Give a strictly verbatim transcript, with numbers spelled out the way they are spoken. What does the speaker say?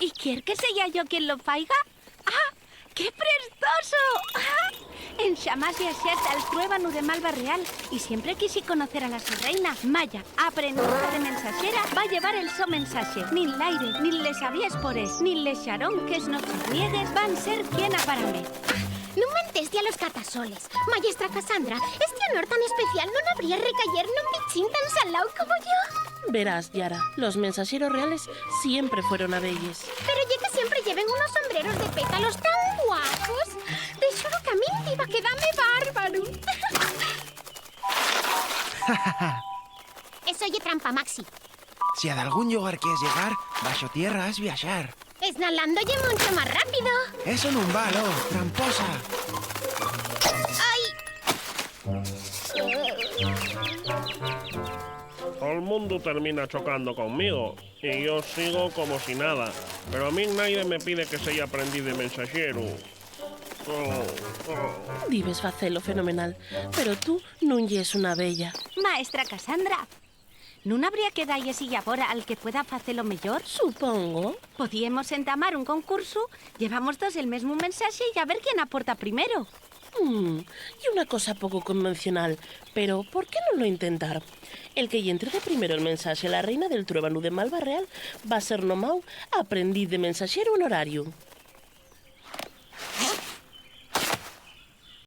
¿Y quier que seya yo quien lo faiga? ¡Ah! ¡Qué prestoso! ¡Ah! Enxamás viaxé hasta el truébanu de Malva Real y siempre quixi conocer a la so reina. Maya, aprendiza de mensaxera, va llevar el so mensaxe. Nin l'aire, nin les aviespores, nin les xaronques nos niegues van ser quien aparame. Ah, nun mentesti a los catasoles. Mayestra Cassandra, este honor tan especial nun habría recayer nun bichín tan saláu como yo. Verás, Yara, los mensaxeros reales siempre fueron abelles. Pero ye que siempre lleven unos sombreros de pétalos tan guapos. De xuru que a min diba quedame bárbaro. Eso ye trampa, Maxi. Si a dalgún llugar quies llegar, baxo tierra has viaxar. Esnalando ye muncho más rápido. Eso nun va, lo, tramposa. ¡Ai! Tol mundu termina chocando conmigo y yo sigo como si nada. Pero a min naide me pide que seya aprendiz de mensaxeru. Oh, oh. Dibes facelo fenomenal, pero tú nun yes una abella. Maestra Cassandra, ¿nun habría que da-yes y llavor al que pueda facelo meyor? Supongo. Podíemos entamar un concursu, llevamos dos el mesmu mensaxe y a ver quién aporta primero. Mm, ye una cosa poco convencional, pero ¿por qué nun lo intentar? El que-y entregue primero el mensaxe a la reina del truébanu de Malva Real va ser nomáu aprendiz de mensaxeru honorariu.